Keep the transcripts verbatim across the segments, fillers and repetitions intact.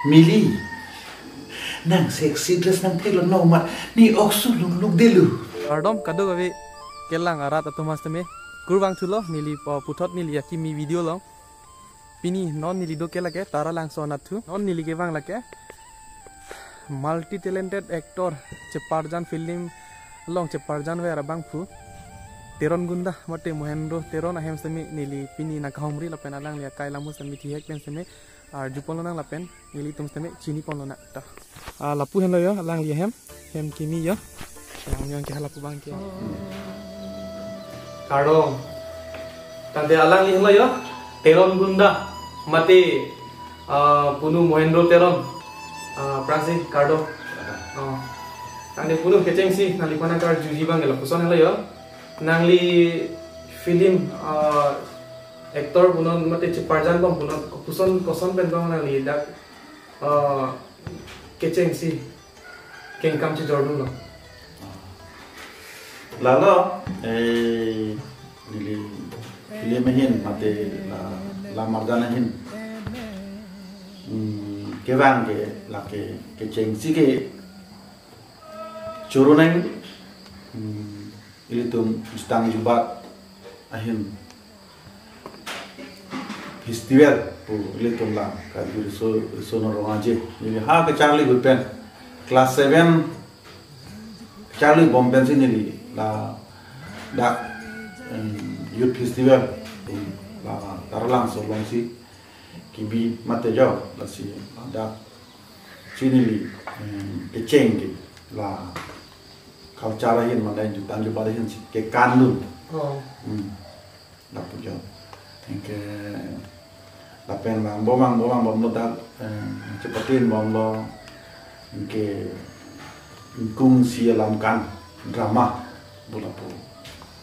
Mili, nang sexy dress nangtheklo nangmat, ne ok suluk luk detlo. Kardom kadokave kelang arat atum hastame, kurvangthulo neli pa puthot neli akimi video along. Pini non neli do ke lake Taralangso anatthu. Non neli kevang lake multi talented actor, cheparjan film along cheparjan ver abangphu Teron Gunda mate Mohendro Teron ahem sitame neli pini nangkahumri lapen alangli akai lamu sitame thihek pen sitame arjupon lonang lapen nelitum sitame chinipon lonang ta. Ah, lapu henlo yo, alangli ahem, hem kimi yo. Yang yang ke lapu abang ke. Kardom. Tangte alangli henlo yo, Teron Gunda mate, ah, punu Mohendro Teron. Ah, aphrangsi kardom. Oh. Tangte punu kechengsi nangli aphan nangkarjuji abang ke lapuson henlo yo. Nangli film, ah, actor punon mate cheparjan bom punon, kopuson koson pen bom nangli dak, ah, kechengsi kengkam chejordunlo? Lalo, eh, neli film ahin mate la, lamarjan ahin, hmm, kevang ke lake kechengsi ke choro nang, hmm, ilitum jutang jubat ahin festival pu ilitum la Karbi Riso, Riso Norong Aje. Neli ha kecharli ahut pen class seven kecharli bom pensi neli ladak, em, youth festival pu la Taralangso alongsi kebi mate jo, lasi ladak si neli, em, kecheng ke la culture ahin mane jutang jubat ahin si kekan dun. Oh. Hmm. Lapu jo. Anke lapen vang bom vang bom vang bomlo dak, eh, chepatin bomlo. Anke ingkung isi alam kan drama pu lapu.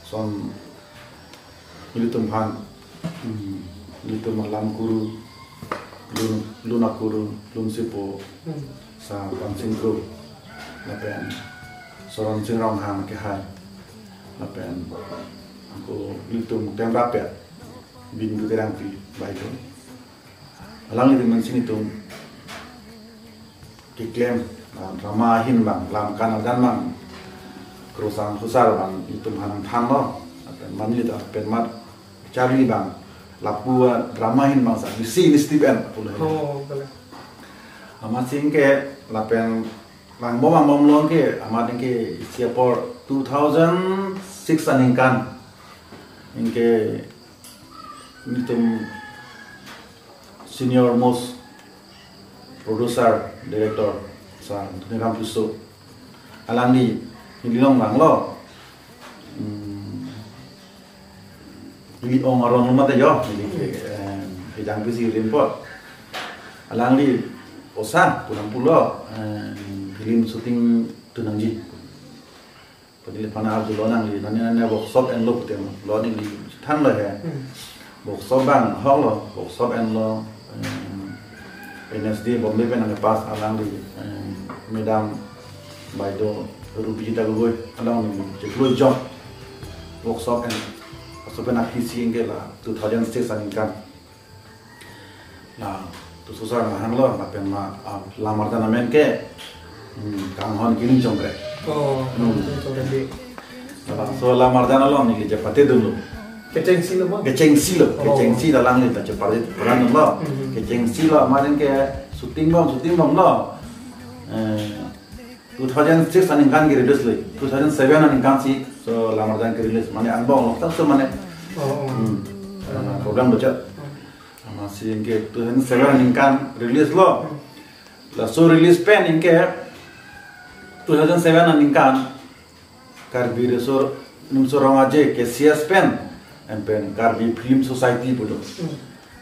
Son ilitum aphan, hmm, ilitum alam kuru, lun, lun akuru, lun sipo, Hmm. Sar Pansing Kro, lapen Soron Sing Ronghang kehai, lapen ako ilitum temrap ya, Bindu Terangpi baito. Alanglitum pensi nelitum keklem, ah, drama ahin abang, lam kan adan abang, krosang susar abang, itum aphan nangthanlo, lapen manli ta pen mat charli abang, lapu, ah, drama ahin abang sa, misi ni Steve N, pulo. Oh, boleh. Amatsi anke, lapen vang bom vang bomlo anke, amat anke isi apor two thousand six aningkan, anke nelitum senior most producer, director, Sar Dhoniram Tisso. Alangli neli along vanglo. Hmm. Neli ong aron lo mate jo, neli ke, em, kejang pisi rimpot. Alangli osa, pulang pulo, em, film shooting tu nangji. Pati le pana arjulo nangli, nane nane workshop enlo pute lo neli thanlo he. Hmm. Workshop abang ahoklo, workshop enlo, em, N S D Bombay pen nangkepass alangli, em, Madam Baito Rubijita Gogoi along neli chiklo jok workshop en. Aso pen aphisi anke la two thousand six aningkan. Na, tu susar na hanglo, lapen ma, ah, lamarjan amen ke, hmm, Kanghon Kining Chongkre. Oh, Hmm. Kining Chongkre di. Laso lamarjan along neli chepate dunlo. Kechengsi lo mo? Kechengsi lo, Oh. kechengsi alangli ta chepate peran dunlo. Hmm. Kechengsi lo amat anke shooting bom, shooting bomlo. Eh, two thousand six aningkan ke release lo. Two thousand seven aningkan si, so lamarjan ke release. Mane angbong lo, tak so mane. Oh, oh. Hmm. Karena program baca. Hmm. Amatsi anke two thousand seven aningkan release lo. Hmm. Laso release pen anke two thousand seven aningkan Karbi Riso Nimso Rong Aje K C S pen, em pen Karbi Film Society pulo. Hmm.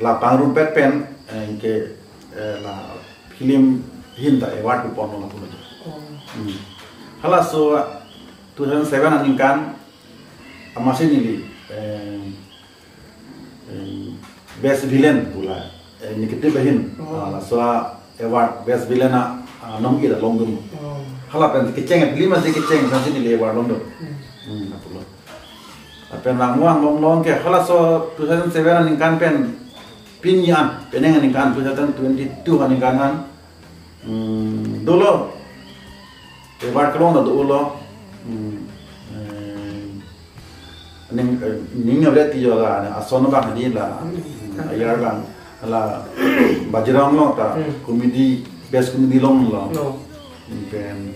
La pangrumpet pen, eh, anke, eh, la film ahin ta award pipon lo pulo. Oh. Hmm. Halaso two thousand seven aningkan amatsi neli, eh, em, best villain pu la, eh, negative ahin. Oh. Ah, laso award best villain a, ah, nong ira longdun. Oh. Hala pen kecheng film amatsi kecheng amatsi neli award longdun. Hmm. Hmm, lapulo. Lapen vang bom vang bomlo anke halaso two thousand seven aningkan pen pini an, penang aningkan two thousand twenty-two aningkan an, Hmm, dolo. Award kelong ta dolo. Hmm, eh, ning, eh, ning abre ti yoga, ason abang di la. Hmm, ayar abang la Bajirang along ta, hmm, comedy, best comedy along lo. No. Pen,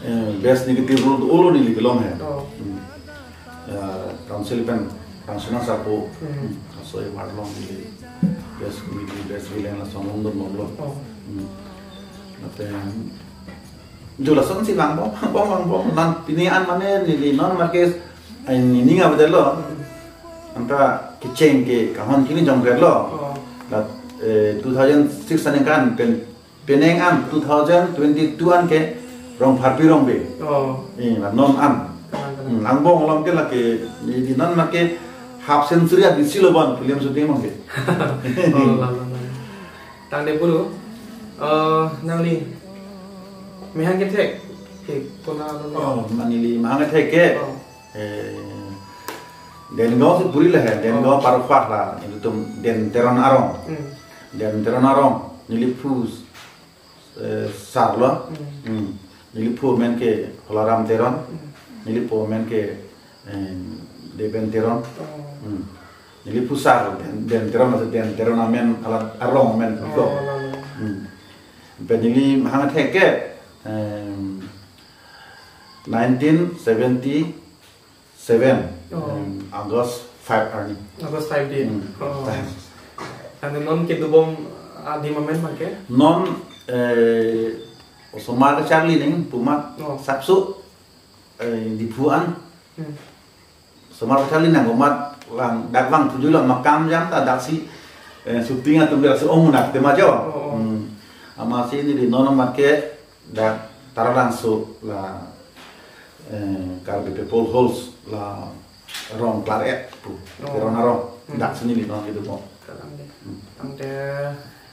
eh, best negative role dolo neli kelong he. Oh. Hmm. Eh, council pen, council nangsapo. Hmm. Hmm. Laso award long neli best comedy, best villain lason longdun bomlo. Oh. Hmm. Lapen, jo lasonsi vangbom, vangbom, vangbom. Non pini an mane neli non markes, ai neli ning avedetlo. Anta kecheng ke Kanghon Killing Jongkret lo. Oh. La, eh, two thousand six aningkan pen, penang an two thousand twenty-two an ke Rongpharpi Rongbe. Oh. Eh, la non an. Kalang, kalang. Hmm, angbong along ke lake, neli non marke half century abisi lo bon film shooting abang ke. Oh, la, la, la. Tangte pulo, eh, nangli mehang kethek ke konat lo? Oh, mane neli mehang kethek ke. Oh. Eh, Dengaon si puri le he, Dengaon, oh, Parokpha la, ilitum Den Teron arong. Hmm. Den Teron arong, neli phu, eh, sar lo. Hmm. Hmm. Neli phu amen ke Holaram Teron. Hmm. Neli po amen ke, eh, Deben Teron. Oh. Hmm. Neli phu sar Den, Den Teron, maksud Den Teron amen, alat arong amen, oh, ko. La, la. Hmm. Pen neli mehang kethek ke, em, nineteen seventy-seven, oh, em, August five arni. August five di. Hmm, oh, five. Ante non kedobom adim amen abang ke? Non, eh, osomar kacharli nangji pu amat, oh, sapso, eh, Diphu an. Hmm. Osomar kacharli nangji pu amat lang dak vangthuji lang makam jam ta daksi, eh, shooting atum daksi ong nak tema jo. Oh, oh. Hmm. Amatsi neli non amat ke dak Taralangso la, eh, Karbi People Halls la rong Klaret pu. Oh. Teron arong. Hmm. Daksi neli non kedobom. Kalang de. Hmm. Tangte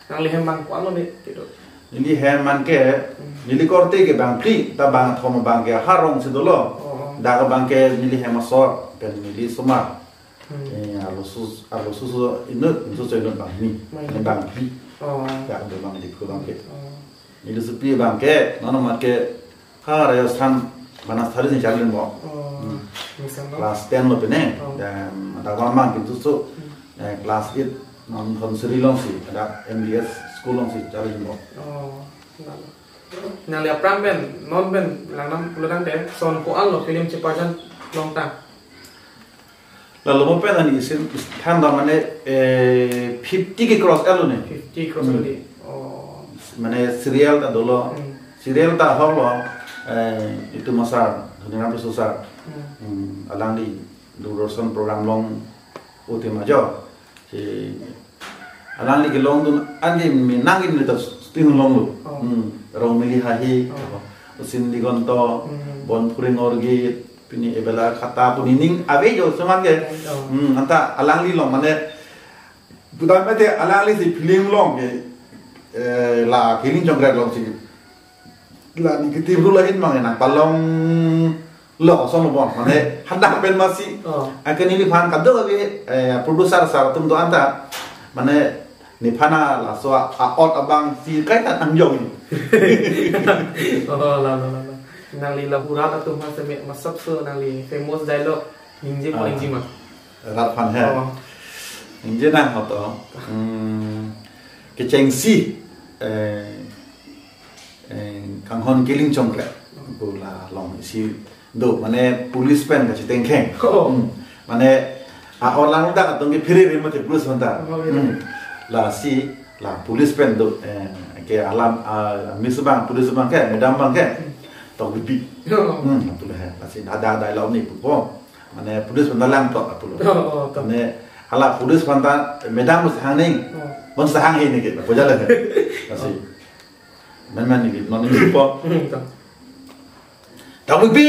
nangli hem abang ko-an lo ni, tido? Neli hem abang ke, hmm, neli korte ke bang phli, ta bangkethom abang ke ha rongsi dolo. Oh, oh. Dak abang ke neli hem asor, pen neli osomar. Hmm. Eh, arloso, arloso inut, inut so inut banghini. Banghini. Bang phli. Oh. Dak do bang di ko abang ke. Oh. Neli sopi abang ke, non amat ke, ha, Rajasthan Banasthali si charlibom. Oh, hmm. Misal lo? Class ten lo pine. Oh. Dan ada wamang pintu so, hmm, eh, class eight, non Dhansiri alongsi, ada M D S school alongsi charlibom. Oh, lalu. Nangli aphrang pen, non pen, langnam pulo tangte, son ko-an lo film chepajan longtang? Lalu mo pen ani isin, than da mane, eh, fifty ke cross-etlo ni. Fifty cross-etlo di. Hmm. Oh. Mane serial ta dolo. Hmm. Serial ta ahok lo, eh, itum asar, Dhoniram Tisso sar. Hmm. Hmm, alangli Doordarshan program along uti majo. Si alangli kelongdun an ke menang ke neli ta shooting longlo. Oh. Hmm, Rongmili Hahi, oh, Usin Digonto, hmm, Bonphuring Orgit, pini Ebela Khata pu nening ave jo seman ke. Oh. Hmm, anta alangli along mane, pudam mate alangli si film along ke, eh, la Killing Jongkret alongsi la negative role ahin abang nangpalonglo, osomar bon. Mane hadak pen amatsi. Oh. Anke neliphan kadokave, eh, producer sar atum do-an ta. Mane nephan laso a, a-ot abang si kaita nangjong. Oh, la, la, la, la. Nangli la hurat atum ha seme masap so nangli famous dialogue ningje, ah, po ningje ma? Rat aphan he. Oh. Ningje nang ho to. Hmm. Kechengsi, eh, eh, Kanghon Killing Jongkret pu la along isi do, mane police pen kachetengkheng. Oh. Hmm. Mane, a, orang dak atong ke phiri ri mate police aphanta. Oh, iya. Hmm. Lasi, la police pen do, eh, ke alam, ah, miss abang, police abang ke, madam abang ke. Hmm. Tokbibi. Oh. Hmm, pulo he. Lasi, ada, ada law ni pupo. Mane police aphanta langtok pulo. Oh, oh, to. Mane, hala police aphanta, madam mus hangning. Oh. Mus hanghe neke, puja le. Lasi. Oh. Memang ni, non ni po. Hmm, to. Tokbibi!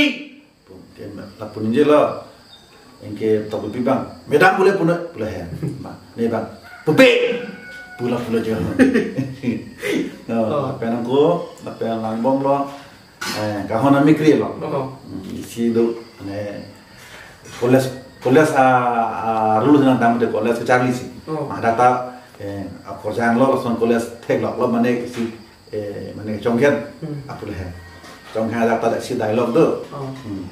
Pun, ke, lapu ningje lo. Anke tokbibi abang. Madam pule puna, pule he. Ma, ne abang. Pupe! Pula pula jo. No, oh, lapen ako, lapen langbomlo. Eh, Kanghon Amekri lo. Oh. Hmm, isi do, ne, college, college a, a, rule na dam de college kacharli si. Oh. Ma, data Eh, akorjang lo, lason college theklok lo mane isi, eh, mane Chongkhen. Hmm. Apule he. Chongkhen adak ta dak isi dialogue do. Oh. Hmm.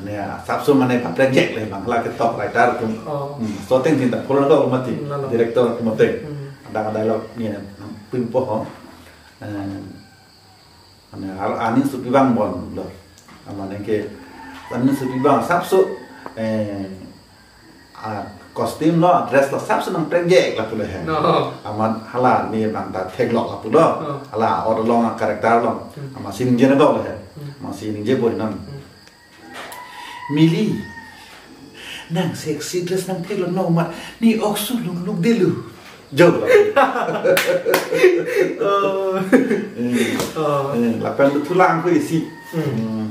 Mane asapso mane kaprek jek le bang hala ke top writer atum. Oh. Hmm. Shooting tin ta phola do mati. Hmm, lalo. Director atum mati. Hmm. Adak dialogue ni pimpo ho. Eh, mane hal aning supi bang bon lo. Mane ke aning supi bang asapso, eh, a costume lo, dress lo, asapso nangprek jek lapu le he. No. Amat hala ni bang ta theklok lapu lo. No. Hala or long a character long. Hmm. Amatsi ningje na do le he. Hmm. Amatsi ningje boi nam. Hmm. Mili, nang sexy dress nangtheklo no mat, ne ok suluk luk delu. Jo. Oh. Eh, Oh. Eh, lapen tu thulang ko isi. Hmm. Hmm.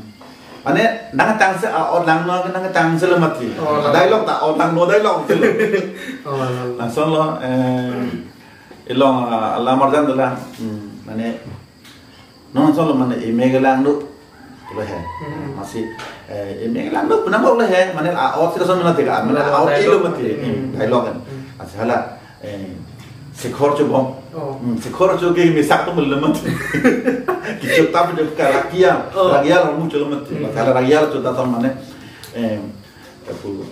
Mane nangtangsi a-ot langno, nangtangsi lo mati. Oh, lalo. Dialogue ta ot langno dialogue si lo. Oh, lalo. Lason lo, eh, ilong, ah, alam arjan dolang. Hmm. Mane non solo mane ime kelang do. Lo he. Hmm. Amatsi, eh, ime kelang do puna lo he. Mane a-ot si lason mane tika. Mane Lalo a-ot ilo dialogue. Mati. Hmm. Hmm. Dialogue kan. Hmm. Amatsi hala, eh, Sekhor chobom. Oh. Hmm, Sekhor cho ke mesak to mele mati. Kicho tap jo ka ragia. Oh. Ragia lo mucho lo mati. Hmm. Hala ragia cho ta mane, eh, aku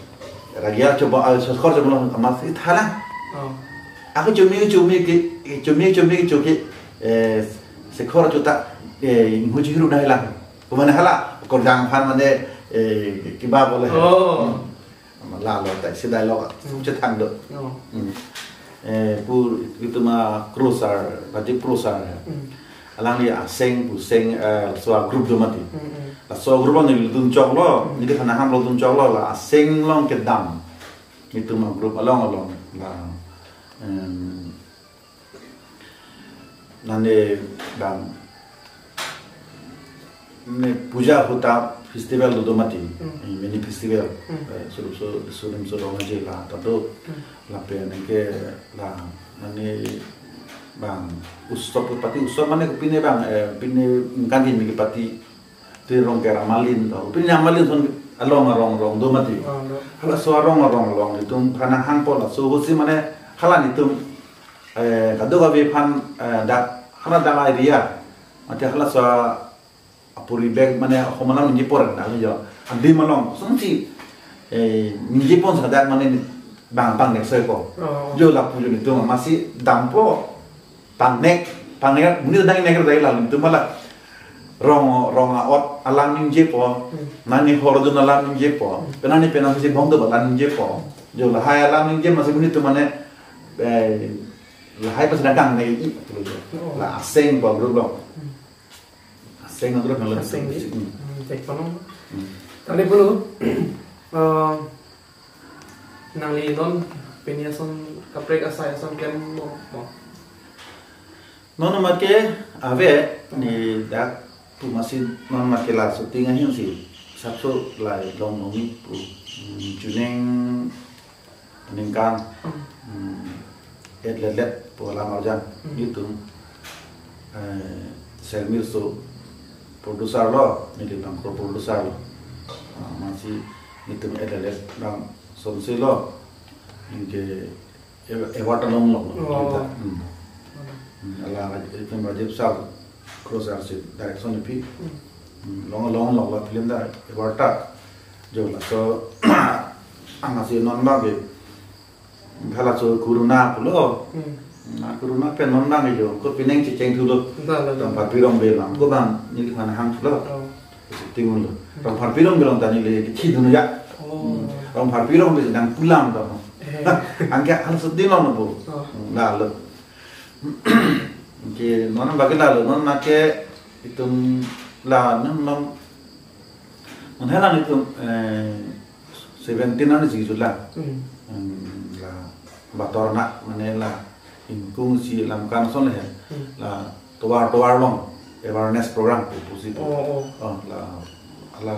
ragia chobom, ah, Sekhor chobom lo amatsi thala. Oh. Aku chumi chumi ke, chumi chumi ke choke, eh, Sekhor cho ta, eh, ingho chiru dai lang. Kumane hala, akorjang aphan mane, eh, kiba bole he. Oh. Hmm. Lalo ta isi dialogue, Hmm. chethang do. Oh. Hmm. Eh, pu itum a Kro sir, Rajiv Kro sir. Hmm. Alangli aseng pu seng, eh, laso a group do mati. Hmm, hmm. Laso a group along neli dun choklo, Hmm. neli khana ham lo dun choklo, la aseng along kedam. Itum a group along along la, em, nane bang ne puja ahut ta festival do do mati. Hmm. Eh, mini festival. Hmm. Eh, so, so, so, so, so, rong aje la ta do. Hmm. Lapen ke la nane bang utsav pati utsav mane pine bang, eh, pine ningkan tin pati tin rong ke ramalin to. Pine ramalin ason along arong rong do mati. Ah, do. Halaso arong arong along itum khana hangpo laso ahutsi mane hala nitum, eh, kadokave aphan, eh, dak hala dak area. Mate halaso apuri bag mane homalam ningje por dak jo. Adim along sungsi, eh, ningje pon sadak mane bang pangnek soi ko. Oh. Jo lapu jo nitum amatsi dampo pangnek, pangnek, muni dang nek dai lalu nitum mala rong, rong a-ot alam ningjepo, Hmm. nani hor dun alam ningjepo, Hmm. penani penang si bong do alam ningjepo. Jo lahai alam ningje amatsi muni atum mane, eh, lahai pas datang ne i, Oh. la aseng po group lo. Hmm. Aseng a group lo. Aseng di. Hmm. Hmm, cek kono. Hmm. Tali bulu, eh, nangli non pini ason kaprek asai ason klem mo, mo. Non make ave ne dak pu amatsi non make la shooting ahin si asapso la long nongi pu, mm, chuning ningkan, Hmm. mm, et let let pu alam arjan Hmm. itum, eh, Sermir so producer lo, neli bang co-producer lo. Ah, amatsi itum et let let bang sonsi lo. Anke award ta longlok lo. Oh. Hmm. Hmm, ala Raj-, itum Rajiv sir, Kro sir si direction pi. Hmm. Hmm, long longlok lo film ta award ta. Jo laso amatsi non bang ke. Halaso corona pulo. Hmm. Na corona pen non bang ke jo. Ko pining checheng thulo. Da, da, da. Tong pharpi rong be lang. Ko bang neli khana hanglo. Oh. Shooting lo. Hmm. Tong pharpi rong be long ta neli kithi dun ya. Oh. Hmm. Tong pharpi rong be nang pulang to. Eh. Anke halaso din lo no bo. Oh. Hmm, lalo. Ke non bagi lalo, non make itum la non non, non hala itum, eh, seventeen an si julang. Hmm. Hmm, la bator na mane la ingkung si lam kan ason le he. Hmm. La tovar tovar along awareness program pu pusi pu. Oh, oh. Oh, la, la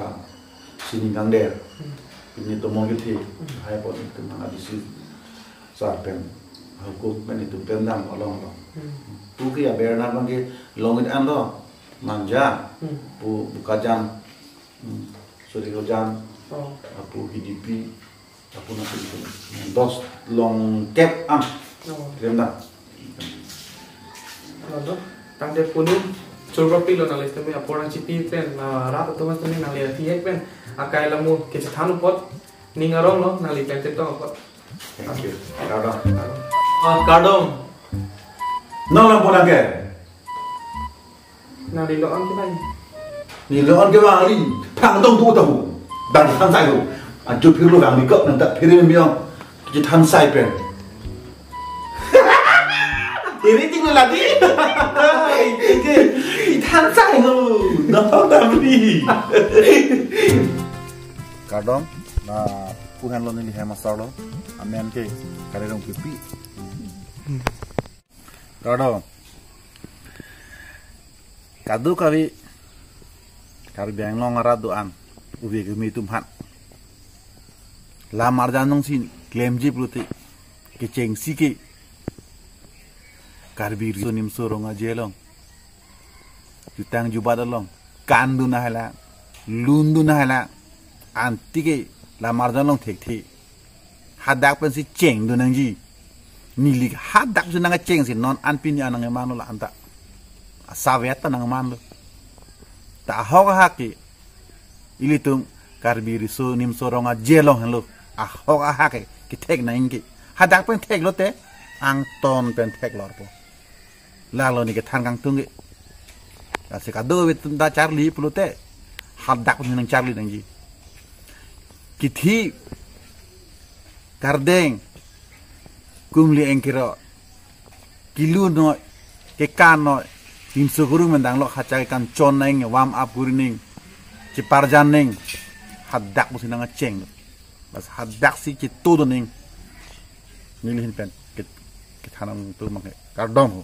sini kangder. Hmm. Pini tomon kithi, Hmm. hai pon itum nang adisi sar pen, hukum pen itum pen dam along along. Hmm. Pu ke aber na bang ke Longit an lo, Manja, Hmm. pu Bokajan, hmm, Surihojan, Oh. lapu Hidipi, lapu nasi itum. Dos long kep an. Lemda. Lalo, tangte punu, churba pilo nangli tumi, apor nangchipi pen, na rat atum tumi nangli athihek pen, akai lamu kechethan apot, ning arong lo, nangli pen chetong apot. Thank you. Kardom. Ah, kardom. Nang lam pon ke? Nangli lo-an ke bang? Neli lo-an ke bang, neli thang tong tu tahu. Bang than sai tu. Ajo phir lo bang ni kok nang ta phir ni biang. Kechethan sai pen. Iri ting lagi. Ike, ithan sai ho. Nang ta beli. Kardom, na pu henlo neli hem asarlo. Amen ke, kare rong pipi. Kardom. Kadokave Karbi Anglong arat do-an, ove kimi atum aphan. Lam arjan nangsi klemji pulote, kechengsi ke Karbi Riso Nimso Rong Aje along, jutang jubat along, kandun ahala, lundun ahala, anti ke lam arjan along thekthe. Hadak pensi chengdun nangji. Neli hadak si nangchengsi non an pini an nangmanlo la anta. Asavet ta nangmanlo. Ta ahok ahak ke ilitum Karbi Riso Nimso Rong Aje along henlo. Ahok ahak ke kethek nangji ke. Hadak pen theklo te angton pen theklorpo. Lalo neli kethan kangtung ke. Lasi kadokave atum ta charli pulote, hadak pensi nangcharli nangji. Kithi, kardeng, kumli engkiro, kilu noi, kekan noi, nimso kurung mendang lo, hacha kekan chon nang, warm up kuri nang, cheparjan nang, hadak pensi nangcheng. Bas hadak si chetudun nang. Neli ahin pen ke, kethan nangtum abang ke. Kardom ho.